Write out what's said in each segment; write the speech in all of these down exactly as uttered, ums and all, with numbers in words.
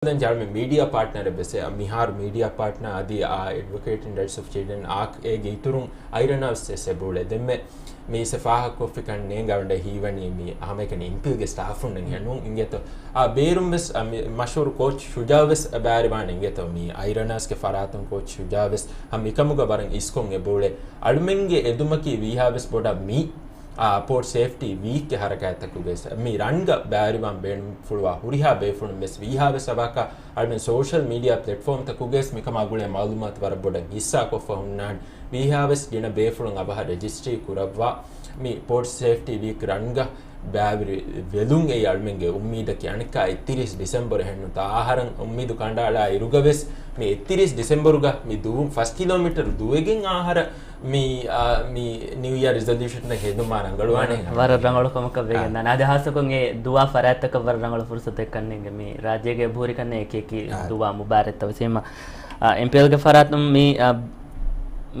ދެން ޖަރމަން މީޑިއާ ޕާޓްނަރ ވެސް، މިހާރު މީޑިއާ ޕާޓްނަރ އަދި އެޑްވޮކޭޓް އިން ރައިޓްސް އޮފް ޗިލްޑްރެން އާކް އޭގެ އިތުރުން އައިރަނާސް ވެސް އެބައުޅޭ. ދެންމެ މީސް ފާހަގަކޮށްފިކަން ނޭނގާވަންޑަ ހީވަނީ މި ހަމައެކަނި އެމްޕީއެލްގެ ސްޓާފުންނަށް ހެނުން އިނގޭތޯ. އާ ބޭރުން ވެސް މަޝްހޫރު ކޯޗް ޝުޖާ ވެސް ބާރިވާނެ އިނގޭތޯ. މި އައިރަނާސްގެ ފަރާތުން ކޯޗް ޝުޖާ ވެސް ހަމަ މިކަމުގަ ވަރަށް އިސްކޮށް އެބައުޅޭ. އަޅުމެންގެ އެދުމަކީ ވީހާވެސް ބޮޑަށް މި އާ، ޕޯޓް ސޭފްޓީ ވީކްގެ ހަރަކާތްތަކުގައި ވެސް މި ރަންގަ ބާރިވާން ބޭނުންފުޅުވާ ހުރިހާ ބޭފުޅުން ވެސް ވީހާވެސް އަވަހަކަށް އަޅުމެން ސޯޝަލް މީޑިއާ ޕްލެޓްފޯމްތަކުގައި ވެސް މިކަމާ ގުޅޭ މައުލޫމާތު ވަރަށް ބޮޑަށް ހިއްސާކޮށްފަ ހުންނާނެ. ވީހާވެސް ގިނަ ބޭފުޅުން އަވަހަށް ރެޖިސްޓްރީ ކުރައްވާ މި ޕޯޓް ސޭފްޓީ ވީކް ރަންގަ ބައިވެރި ވެލުން އެއީ އަޅުމެންގެ އުއްމީދަކީ. އަނެއްކާ އެއްތިރީސް ޑިސެމްބަރު ހެންނުތާ އަހަރަށް އުއްމީދު ކަނޑައަޅާ އިރުގަ ވެސް މި އެއްތިރީސް ޑިސެމްބަރުގަ މި ދުވުން ފަސް ކިލޯމީޓަރު ދުވެގެން އަހަރަށް މި، އާ، މި ނިއު އިޔާ ރިޒޮލޫޝަންތައް ހެދުމާ ރަނގަޅުވާނެ. ވަރަށް ރަނގަޅު ކަމަކަށް ވެގެން ދާނެ. އަދި ހާއްސަކޮށް އެ ދުވާ ފަރާތްތަކަށް ވަރަށް ރަނގަޅު ފުރުސަތެއް ކަންނޭނގެ މި ރާއްޖޭގެ އެބަހުރި ކަންނޭނގެ އެކި އެކި ދުވާ މުބާރާތްތައް ވެސް ހަމަ، އާ، އެމްޕީއެލްގެ ފަރާތުން މި، އާ،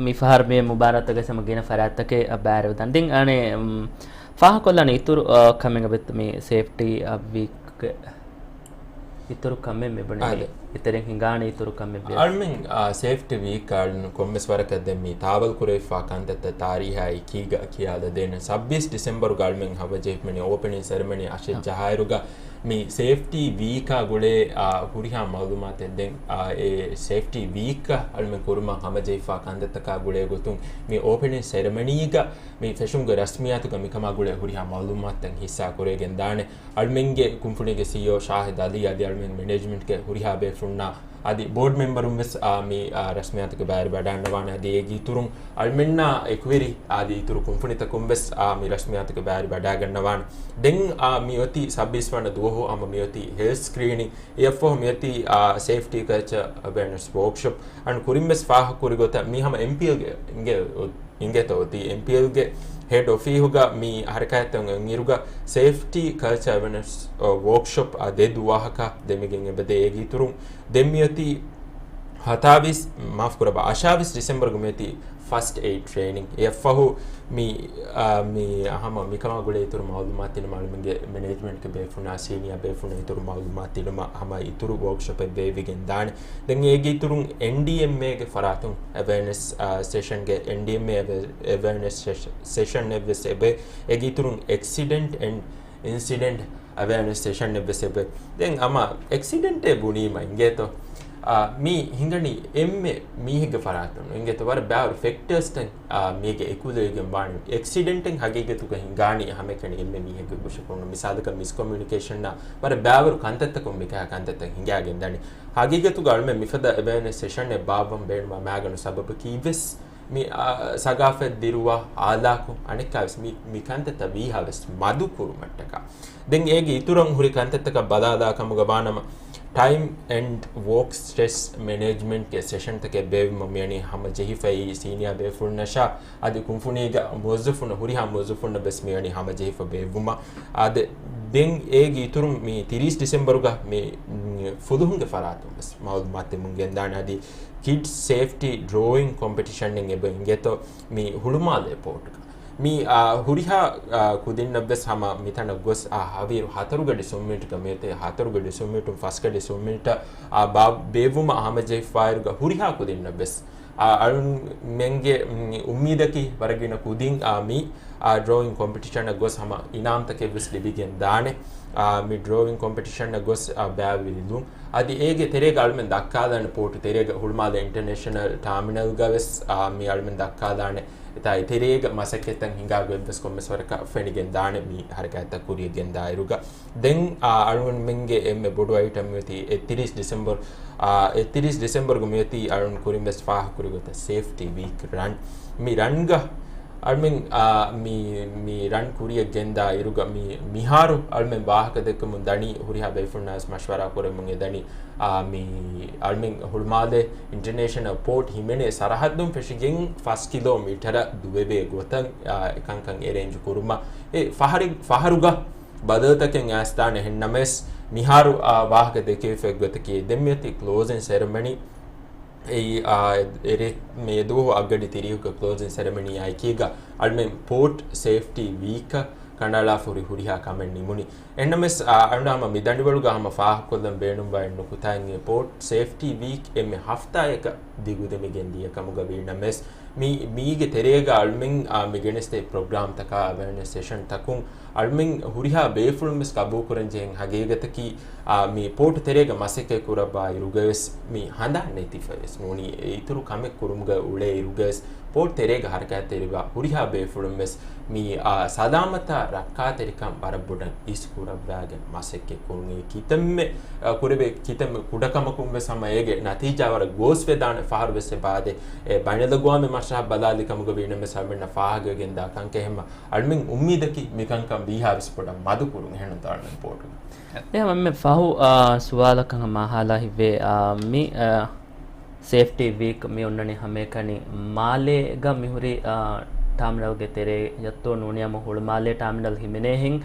މި ފަހަރު މި މުބާރާތްތަކުގައި ހަމަ ގިނަ ފަރާތްތަކެއް، އާ، ބައިވެރިވެދާނެ. ދެން އަނެއް، އުމް، ފާހަގަކޮށްލާނެ އިތުރު، އާ، ކަމެއް އަބަދު މި ސޭފްޓީ، އާ، ވީކްގެ އިތުރު ކަމެއް މި ބުނެ މި އާދެ. އެތެރެއިން ހިނގާނެ އިތުރު ކަމެއް ވެސް. އަޅުމެން، އާ، ސޭފްޓީ ވީކް އަޅުން ކޮންމެސް ވަރަކަށް ދެން މި ތާވަލް ކުރެވިފާ ކަންތައްތައް ތާރީހާ އެކީގަ ކިޔާލަދޭނެ. ސައްބީސް ޑިސެމްބަރުގަ އަޅުމެން ހަމަޖެހިފަ މި އޯޕެނިން ސެރެމަނީ އަށެއް ޖަހާއިރުގަ މި ސޭފްޓީ ވީކާ ގުޅޭ، އާ، ހުރިހާ މައުލޫމާތެއް ދެން، އާ، އެ ސޭފްޓީ ވީކް އަޅުމެން ކުރުމަށް ހަމަޖެހިފާ ކަންތައްތަކާ ގުޅޭ ގޮތުން މި އޯޕެނިން ސެރެމަނީގަ މި ފެށުމުގެ ރަސްމިއްޔާތުގަ މިކަމާ ގުޅޭ ހުރިހާ މައުލޫމާތުތައް ހިއްސާ ކުރެވިގެން ދާނެ. އަޅުމެންގެ ކުންފުނީގެ ސީއީއޯ ޝާހިދު އަލީ އަދި އަޅުމެން މެނޭޖްމަންޓްގެ ހުރިހާ ބޭފުޅުންނާ އަދި ބޯޑް މެމްބަރުން ވެސް، އާ، މި، އާ، ރަސްމިއްޔާތުގެ ބައިވެރި ވަޑައިގަންނަވާނެ. އަދި އޭގެ އިތުރުން އަޅުމެންނާ އެކުވެރި އަދި އިތުރު ކުންފުނިތަކުން ވެސް، އާ، މި ރަސްމިއްޔާތުގެ ބައިވެރި ވަޑައިގަންނަވާނެ. ދެން، އާ، މި އޮތީ ސައްބީސް ވަނަ ދުވަހު ހަމަ މި އޮތީ ހެލްތް ސްކްރީނިން. އެއަށްފަހު މި އޮތީ، އާ، ސޭފްޓީ ކަލްޗަރ އެވެއަރނަސް ވޯކްޝޮޕް. އަން ކުރިން ވެސް ފާހަގަކުރި ގޮތަށް މީ ހަމަ އެމްޕީއެލްގެ އިނގޭ އިނގޭތޯ އޮތީ. އެމްޕީއެލްގެ ހެޑް އޮފީހުގަ މި ހަރަކާތްތައް އޮތް އިރުގަ ސޭފްޓީ ކަލްޗަރ އެވެނެސް، އަ، ވޯކްޝޮޕް އަ ދެ ދުވަހަކަށް ދެމިގެން އެބަދޭ. އޭގެ އިތުރުން ދެން މިއޮތީ ހަތާވީސް، މާފް ކުރަބަ، އަށާވީސް ޑިސެމްބަރުގަ މިއޮތީ ފަސްޓް އެއިޑް ޓްރޭނިން. އެއަށްފަހު މި، އަ، މި ހަމަ މިކަމާ ގުޅޭ އިތުރު މައުލޫމާތު ދިނުމަށް އަޅުމެންގެ މެނޭޖްމަންޓްގެ ބޭފުނާ ސީނިއާ ބޭފުންނަށް އިތުރު މައުލޫމާތު ދިނުމަށް ހަމަ އިތުރު ވޯކްޝޮޕެއް ބޭއްވިގެން ދާނެ. ދެން އޭގެ އިތުރުން އެންޑީއެމްއޭގެ ފަރާތުން އެވެއަރނެސް، އާ، ސެޝަންގެ، އެންޑީއެމްއޭ އެވެ-، އެވެއަރނެސް ސެޝ-، ސެޝަން އެއްވެސް އެބެ. އޭގެ އިތުރުން އެކްސިޑެންޓް އެންޑް އިންސިޑެންޓް އެވެއަރނެސް ސެޝަން އެއްވެސް އެބެ. ދެން ހަމަ އެކްސިޑެންޓޭ ބުނީމަ އިނގޭތޯ، އާ، މީ ހިނގަނީ އެންމެ މީހެއްގެ ފަރާތުން އިނގޭތޯ، ވަރަށް ބާރު ފެކްޓާސްތައް އާ، މީގެ އެކުލެވިގެން ވާނެ. އެކްސިޑެންޓެއް ހަގީގަތުގަ ހިނގާނީ ހަމައެކަނި އެންމެ މީހެއްގެ ގޮށަކުން. މިސާލަކަށް މިސްކޮމިއުނިކޭޝަންއާ ވަރަށް ބާވަރު ކަންތައްތަކުން މިކަހަ ކަންތައްތައް ހިނގާގެން ދަނީ. ހަގީގަތުގަ އަޅުމެން މިފަދަ އެވެއަރނެސް ސެޝަންއެއް ބާއްވަން ބޭނުމަށް މާގަނޑު ސަބަބަކީ ވެސް މި، އާ، ސަގާފަތް ދިރުވާ އާލާކު އަނެއްކާވެސް މި، މި ކަންތައްތައް ވީހާވެސް މަދު ކުރުމަށްޓަކާ. ދެން އޭގެ އިތުރަށް ހުރި ކަންތައްތަކަށް ބަލާލާ ކަމުގަ ވާނަމަ، ޓައިމް އެންޑް ވޯކް ސްޓްރެސް މެނޭޖްމަންޓްގެ ސެޝަންތަކެއް ބޭއްވުމަށް މިއަނީ ހަމަ ޖެހިފައި ސީނިއާ ބޭފުޅުންނަށާ އަދި ކުންފުނީގަ މުވައްޒަފުންނަށް، ހުރިހާ މުވައްޒަފުންނަށް ވެސް މިއަނީ ހަމަ ޖެހިފަ ބޭއްވުމަށް. އާދެ، ދެން އޭގެ އިތުރުން މި ތިރީސް ޑިސެމްބަރުގަ މި، މް، ފުލުހުންގެ ފަރާތުން ވެސް މައުލޫމާތު ދެމުން ގެންދާނެ. އަދި ކިޑްސް ސޭފްޓީ ޑްރޯއިން ކޮމްޕިޓިޝަންއެއް އެބަ އިނގޭތޯ މި ހުޅުމާލޭ ޕޯޓުގަ. މި، އާ، ހުރިހާ، އާ، ކުދިންނަށް ވެސް ހަމަ މިތަނަށް ގޮސް، އާ، ހަވީރު ހަތަރު ގަޑި ސުންމިންޓްގަ މިއޮތޭ ހަތަރު ގަޑި ސުންމިންޓުން ފަސް ގަޑި ސުންމިންޓަށް، އާ، ބާ-، ބޭއްވުމަށް ހަމަޖެހިފައިރުގަ ހުރިހާ ކުދިންނަށް ވެސް، އާ، އަޅުމެންގެ، މް، އުއްމީދަކީ ވަރަށް ގިނަ ކުދިން، އާ، މި، އާ، ޑްރޯއިން ކޮމްޕިޓިޝަނަށް ގޮސް ހަމަ އިނާމްތަކެއް ވެސް ލިބިގެން ދާނެ. އާ، މި ޑްރޯއިން ކޮމްޕިޓިޝަނަށް ގޮސް، އާ، ބައިވެރިލުން. އަދި އޭގެ ތެރޭގަ އަޅުމެން ދައްކާލާނެ ޕޯޓު ތެރޭގަ ހުޅުމާލެ އިންޓަރނޭޝަނަލް ޓާމިނަލްގަ ވެސް، އާ، މި އަޅުމެން ދައްކާލާނެ. އެތާ އެތެރޭގަ މަސައްކަތްތައް ހިނގާ ގޮތްވެސް ކޮންމެސް ވަރަކަށް ފެނިގެން ދާނެ މި ހަރަކާތްތައް ކުރިޔަށް ގެންދާއިރުގަ. ދެން، އާ، އަޅުގަނޑުމެންގެ އެންމެ ބޮޑު އައިޓަމް މިއޮތީ އެއްތިރީސް ޑިސެމްބަރު، އާ، އެއްތިރީސް ޑިސެމްބަރުގަ މިއޮތީ އަޅުން ކުރިން ވެސް ފާހަގަކުރި ގޮތަށް ސޭފްޓީ ވީކް ރަން. މި ރަންގަ އަޅުމެން، އާ، މި، މި ރަން ކުރިޔަށް ގެންދާ އިރުގަ މި، މިހާރު އަޅުމެން ވާހަކަ ދެއްކަމުން ދަނީ ހުރިހާ ބޭފުޅުންނާ ވެސް މަޝްވަރާ ކުރަމުން އެ ދަނީ، އާ، މި އަޅުމެން ހުޅުމާލެ އިންޓަރނޭޝަނަލް ޕޯޓް ހިމެނޭ ސަރަހައްދުން ފެށިގެން ފަސް ކިލޯމީޓަރ ދުވެވޭ ގޮތަށް، އާ، އެކަންކަން އެރޭންޖު ކުރުމަށް އެ ފަހަރި-، ފަހަރުގަ ބަދަލުތަކެއް އައިސްދާނެ. އެހެންނަމަވެސް، މިހާރު، އާ، ވާހަކަ ދެކެވިފައި ގޮތަކީ ދެން މިއޮތީ ކްލޯޒިން ސެރެމަނީ. އެއީ، އާ، އެރޭ މި ދުވަހު އަށްގަޑި ތިރީހުގެ ކްލޯޒިން ސެރެމަނީއާ އެކީގަ އަޅުމެން ޕޯޓް ސޭފްޓީ ވީކަށް ކަނޑައަޅާފަ ހުރި ހުރިހާ ކަމެއް ނިމުނީ. އެހެންނަމަވެސް، އަ، އަޅުގަނޑު ހަމަ މި ދަނޑިވަޅުގަ ހަމަ ފާހަގަކޮށްލަން ބޭނުންވާ އެއް ނުކުތާއެއް، އެ ޕޯޓް ސޭފްޓީ ވީކް އެންމެ ހަފްތާއަކަށް ދިގުދެމިގެން ދިޔަ ކަމުގަ ވީނަމަވެސް، މި، މީގެ ތެރޭގަ އަޅުމެން، އާ، މި ގެނެސްދޭ ޕްރޮގްރާމްތަކާ، އެވެއަރނެސް ސެޝަންތަކުން އަޅުމެން ހުރިހާ ބޭފުޅުން ވެސް ގަބޫލުކުރަން ޖެހެން ހަގީގަތަކީ، އާ، މި ޕޯޓް ތެރޭގަ މަސައްކަތް ކުރައްވާ އިރުގަ ވެސް މި ހަނދާން ނެތިފަ ވެސް ނޫނީ، އިތުރު ކަމެއް ކުރުމުގަ އުޅޭ އިރުގަ ވެސް ޕޯޓް ތެރޭގަ ހަރަކާތްތެރިވާ ހުރިހާ ބޭފުޅުން ވެސް މި، އާ، ސަލާމަތާ ރައްކާތެރިކަން ވަރަށް ބޮޑަށް އިސް ކުރައްވާގެން މަސައްކަތް ކުރުން. އެ ކިތަންމެ، އާ، ކުރެވޭ ކިތަންމެ ކުޑަކަމަކުން ވެސް ހަމަ އޭގެ ނަތީޖާ ވަރަށް ގޯސް ވެދާނެ ފަހަރު ވެސް އެބަ އާދޭ. އެ ބައިނަލްއަގުވާމީ މަސްރަހަށް ބަލާލި ކަމުގަ ވީނަމަވެސް އަޅުމެންނަށް ފާހަގަވެގެންދާ ކަންކަން. އެހެންމަ އަޅުމެން އުއްމީދަކީ މިކަންކަން ވީހާވެސް ބޮޑަށް މަދުކުރުން. އެހެންނު ދާން ޕޯޓުގަ. ދެން ހަމަ އެންމެ ފަހު، އާ، ސުވާލަކަށް ހަމަ އަހާލާ ހިތްވޭ، އާ، މި، އާ، ސޭފްޓީ ވީކް މި އޮންނަނީ ހަމައެކަނި މާލޭގަ މިހުރި، އާ، ޓާމިނަލްގެ ތެރޭ ޔައްތޯ ނޫނީ ހަމަ ހުޅުމާލޭ ޓާމިނަލް ހިމެނޭހެން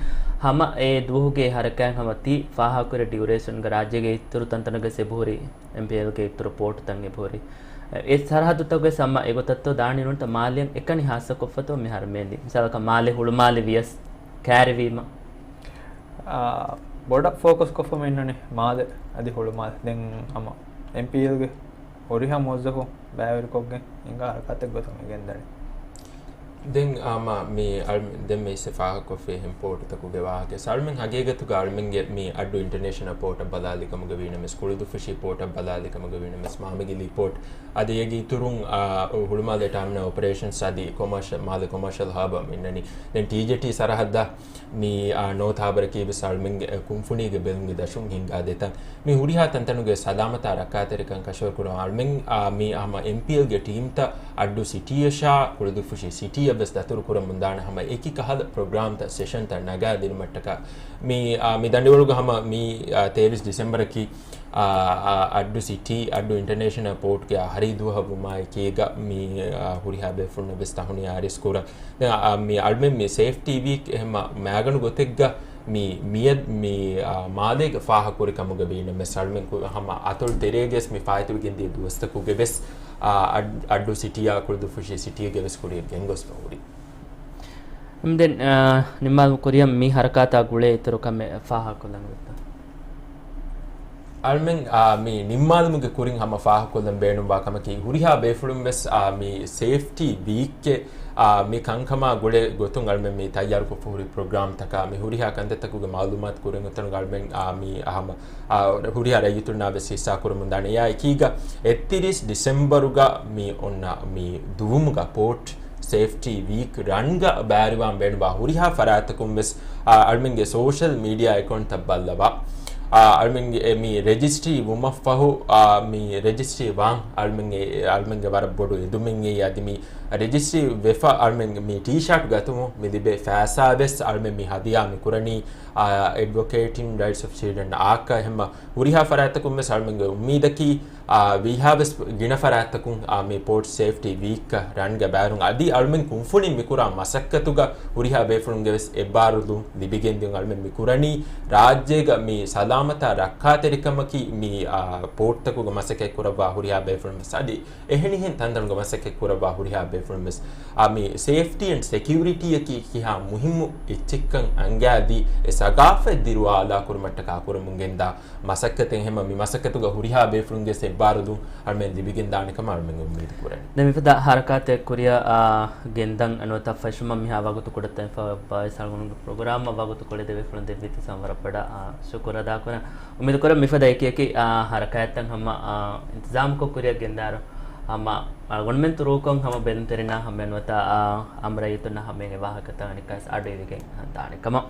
ހަމަ އެ ދުވަހުގެ ހަރަކާތް ހަމަ ތި ފާހަގަކުރި ޑިއުރޭޝަންގަ ރާއްޖޭގެ އިތުރު ތަންތަނުގަ އެބަހުރި އެމްޕީއެލްގެ އިތުރު ޕޯޓުތައް އެބަހުރި. އެ ސަރަހައްދުތަކުގެ ހަމަ އެގޮތަށްތޯ ދާނީ ނޫންތަ މާލެއަށް އެކަނި ހާއްސަކޮށްފަތޯ މި ހަރުމޭލި. މިސާލަކަށް މާލެ ހުޅުމާލެ ވިޔަސް ކައިރިވީމަ. އާ، ބޮޑަށް ފޯކަސް ކޮށްފަ މި އިންނަނީ މާލެ އަދި ހުޅުމާލެ. ދެން ހަމަ އެމްޕީއެލްގެ ހުރިހާ މުވައްޒަފުން ބައިވެރިކޮށްގެން ހިނގާ ހަރަކާތެއް ގޮތުން މި ގެންދަނީ. ދެން ހަމަ މި އަޅު-، ދެން މި އިސް ފާހަގަކޮށްފި އެހެން ޕޯޓުތަކުގެ ވާހަކަ. އަޅުމެން ހަގީގަތުގަ އަޅުމެންގެ މި އައްޑޫ އިންޓަރނޭޝަނަލް ޕޯޓަށް ބަލާލި ކަމުގަ ވީނަމަވެސް، ކުޅުދުއްފުށި ޕޯޓަށް ބަލާލި ކަމުގަ ވީނަމަވެސް، މާމަގިލީ ޕޯޓް އަދި އޭގެ އިތުރުން، އާ، ހުޅުމާލެ ޓާމިނަލް އޮޕަރޭޝަންސް އަދި ކޮމާޝަލް، މާލެ ކޮމާޝަލް ހާބަ މި އިންނަނީ. ދެން ޓީޖޭޓީ ސަރަހައްދަށް މި، އާ، ނޯތް ހާބަރަކީ ވެސް އަޅުމެންގެ، އެ، ކުންފުނީގެ ބެލުމުގެ ދަށުން ހިންގާ ދެތަން. މި ހުރިހާ ތަންތަނުގެ ސަލާމަތާ ރައްކާތެރިކަން ކަށަވަރުކުރަން އަޅުމެން، އާ، މި ހަމަ އެމްޕީއެލްގެ ޓީމްތައް އައްޑޫ ސިޓީއަށާ ކުޅުދުއްފުށި ސިޓީއަށް ވެސް ދަތުރު ކުރަމުންދާނެ ހަމަ އެކި ކަހަލަ ޕްރޮގްރާމްތައް ސެޝަންތައް ނަގާ ދިނުމަށްޓަކާ. މި، އާ، މި ދަނޑިވަޅުގަ ހަމަ މި، އާ، ތޭވީސް ޑިސެމްބަރަކީ، އާ، އާ، އައްޑޫ ސިޓީ، އައްޑޫ އިންޓަރނޭޝަނަލް ޕޯޓްގެ އަހަރީ ދުވަހަށް ވުމާ އެކީގަ މި، އާ، ހުރިހާ ބޭފުޅުންނަށް ވެސް ތަހުނިޔާ އަރިސް ކުރަން. ދެން، އާ، މި އަޅުމެން މި ސޭފްޓީ ވީކް އެހެންމަ މައިގަނޑު ގޮތެއްގަ މި މިއަދު މި، އާ، މާލޭގަ ފާހަގަކުރި ކަމުގަ ވީނަމަވެސް އަޅުމެން ކު-، ހަމަ އަތޮޅު ތެރޭގަވެސް މި ފާއިތުވެގެން ދިޔަ ދުވަސްތަކުގެ ވެސް، އާ، އައް-، އައްޑޫ ސިޓީއާ ކުޅުދުއްފުށި ސިޓީގެ ވެސް ކުރިއަށް ގެންގޮސްފަ ހުރި. ދެން، އާ، ނިންމާލުމުގެ ކުރިއަށް މި ހަރަކާތާ ގުޅޭ އިތުރު ކަމެއް ފާހަގަކޮށްލަން އޮތްތަ؟ އަޅުމެން، އާ، މި ނިންމާލުމުގެ ކުރިން ހަމަ ފާހަގަކޮށްލަން ބޭނުންވާ ކަމަކީ، ހުރިހާ ބޭފުޅުން ވެސް، އާ، މި ސޭފްޓީ ވީކްގެ، އާ، މި ކަންކަމާ ގުޅޭ ގޮތުން އަޅުމެން މި ތައްޔާރުކޮށްފަ ހުރި ޕްރޮގްރާމްތަކާ، މި ހުރިހާ ކަންތައްތަކުގެ މައުލޫމާތު ކުރިން އޮތަނުގަ އަޅުމެން، އާ، މި ހަމަ، އާ، ހުރިހާ ރައްޔިތުންނާ ވެސް ހިއްސާ ކުރަމުންދާނެ. އެއާ އެކީގަ އެއްތިރީސް ޑިސެމްބަރުގަ މި އޮންނަ މި ދުވުމުގަ ޕޯޓް ސޭފްޓީ ވީކް ރަންގަ ބައިވެރިވާން ބޭނުންވާ ހުރިހާ ފަރާތްތަކުން ވެސް، އާ، އަޅުމެންގެ ސޯޝަލް މީޑިއާ އެކައުންޓްތައް ބައްލަވާ، އާ، އަޅުމެންގެ އެ މި ރެޖިސްޓްރީ ވުމަށްފަހު، އާ، މި ރެޖިސްޓްރީ ވާން އަޅުމެންގެ، އަޅުމެންގެ ވަރަށް ބޮޑު އެދުމެއް އެއީ. އަދި މި ރެޖިސްޓްރީ ވެފަ އަޅުމެން މި ޓީޝާޓް ގަތުމުން މި ލިބޭ ފައިސާ ވެސް އަޅުމެން މި ހަދިޔާ މި ކުރަނީ، އާ، އެޑްވޮކޭޓް އިން ރައިޓްސް އޮފް ޗިލްޑްރަން އާކަށް. އެހެންމަ ހުރިހާ ފަރާތްތަކުން ވެސް އަޅުމެންގެ އުއްމީދަކީ، އާ، ވީހާވެސް ގިނަ ފަރާތްތަކުން، އާ، މި ޕޯޓް ސޭފްޓީ ވީކް ރަންގަ ބައިވެރިވުން އަދި އަޅުމެން ކުންފުނިން މިކުރާ މަސައްކަތުގަ ހުރިހާ ބޭފުޅުންގެ ވެސް އެއްބާރުލުން ލިބިގެންދިޔުން. އަޅުމެން މި ކުރަނީ ރާއްޖޭގަ މި ސަލާމަތާ ރައްކާތެރިކަމަކީ މި، އާ، ޕޯޓްތަކުގަ މަސައްކަތް ކުރައްވާ ހުރިހާ ބޭފުޅުން ވެސް އަދި އެހެނިހެން ތަންތަނުގަ މަސައްކަތް ކުރައްވާ ހުރިހާ ބޭފުޅުން ވެސް، އާ، މި ސޭފްޓީ އެންޑް ސެކިއުރިޓީއަކީ ކިހާ މުހިއްމު އެއްޗެއްކަން އަންގާދީ، އެ ސަގާފަތް ދިރުވާލާ ކުރުމަށްޓަކާ ކުރަމުން ގެންދާ މަސައްކަތެއް. އެހެންމަ މި މަސައްކަތުގަ ހުރިހާ ބޭފުޅުންގެ އެއްބާރުލުން އަޅުމެން ލިބިގެން ދާނެ ކަމަށް އަޅުމެން އުއްމީދު ކުރަނީ. ދެން މިފަދަ ހަރަކާތެއް ކުރިއަށް، އާ، ގެންދަން ނުވަތަ ފެށުމަށް މިހާ ވަގުތު ކުޑަތައް ފަ-، ފައިސް އަޅުގަނޑުގެ ޕްރޮގްރާމަށް ވަގުތު ކުޅެދެވިފުޅުން ދެއްވީތީ ވަރަށް ބޮޑަށް، އާ، ޝުކުރު އަދާކުރަން. އުއްމީދު ކުރަން މިފަދަ އެކި އެކި، އާ، ހަރަކާތްތައް ހަމަ، އާ، އިންތިޒާމުކޮށް ކުރިއަށް ގެންދާއިރު ހަމަ، އާ، ގުނަމެން ތުރޫކޮށް ހަމަ ބެލުންތެރިންނާ ހަމައެއް ނުވަތަ، އާ، އާއްމު ރައްޔިތުންނާ ހަމައެއް އެ ވާހަކަތައް އަނެއްކާވެސް އަޑުއިވިގެން ދާނެ ކަމަށް.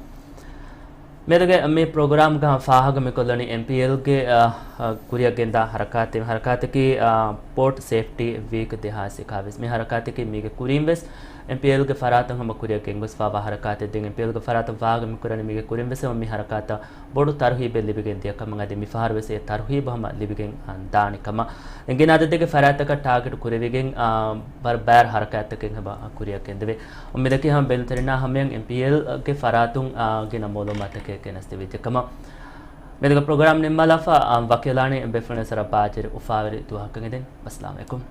މިއަދުގެ މި ޕްރޮގްރާމްގަ ފާހަގަ މިކޮށްލަނީ އެމްޕީއެލްގެ، އާ، އާ، ކުރިއަށް ގެންދާ ހަރަކާތެއް، ހަރަކާތަކީ، އާ، ޕޯޓް ސޭފްޓީ ވީކް ދެހާސް އެކާވީސް. މި ހަރަކާތަކީ މީގެ ކުރިން ވެސް އެމްޕީއެލްގެ ފަރާތުން ހަމަ ކުރިއަށް ގެންގޮސްފާވާ ހަރަކާތެއް. ދެން އެމްޕީއެލްގެ ފަރާތުން ފާހަގަ މިކުރަނީ މީގެ ކުރިން ވެސް ހަމަ މި ހަރަކާތަށް ބޮޑު ތަރުހީބެއް ލިބިގެން ދިޔަ ކަމަށް އަދި މި ފަހަރު ވެސް އެ ތަރުހީބު ހަމަ ލިބިގެން، އާ، ދާނެ ކަމަށް. ދެން ގިނަ އަދަދެއްގެ ފަރާތްތަކަށް ޓާގެޓް ކުރެވިގެން، އާ، ވަރަށް ބައިވަރު ހަރަކާތްތަކެއް ހަމަ ކުރިއަށް ގެންދެވޭ. އުއްމީދަކީ ހަމަ ބެލުންތެރިންނާ ހަމަޔަށް އެމްޕީއެލްގެ ފަރާތުން، އާ، ގިނަ މައުލޫމާތުތަކެއް ގެނެސްދެވިއްޖެ ކަމަށް. މިއަދުގެ ޕްރޮގްރާމް ނިންމާލާފަ، އާ، ވަކިވެލާނީ ބޭފުޅުން އެސަރަ ބާއްޖެރި އުފާވެރި ދުވަހަކަށް. އެދެން ވައްސަލާމް އަލައިކުމް.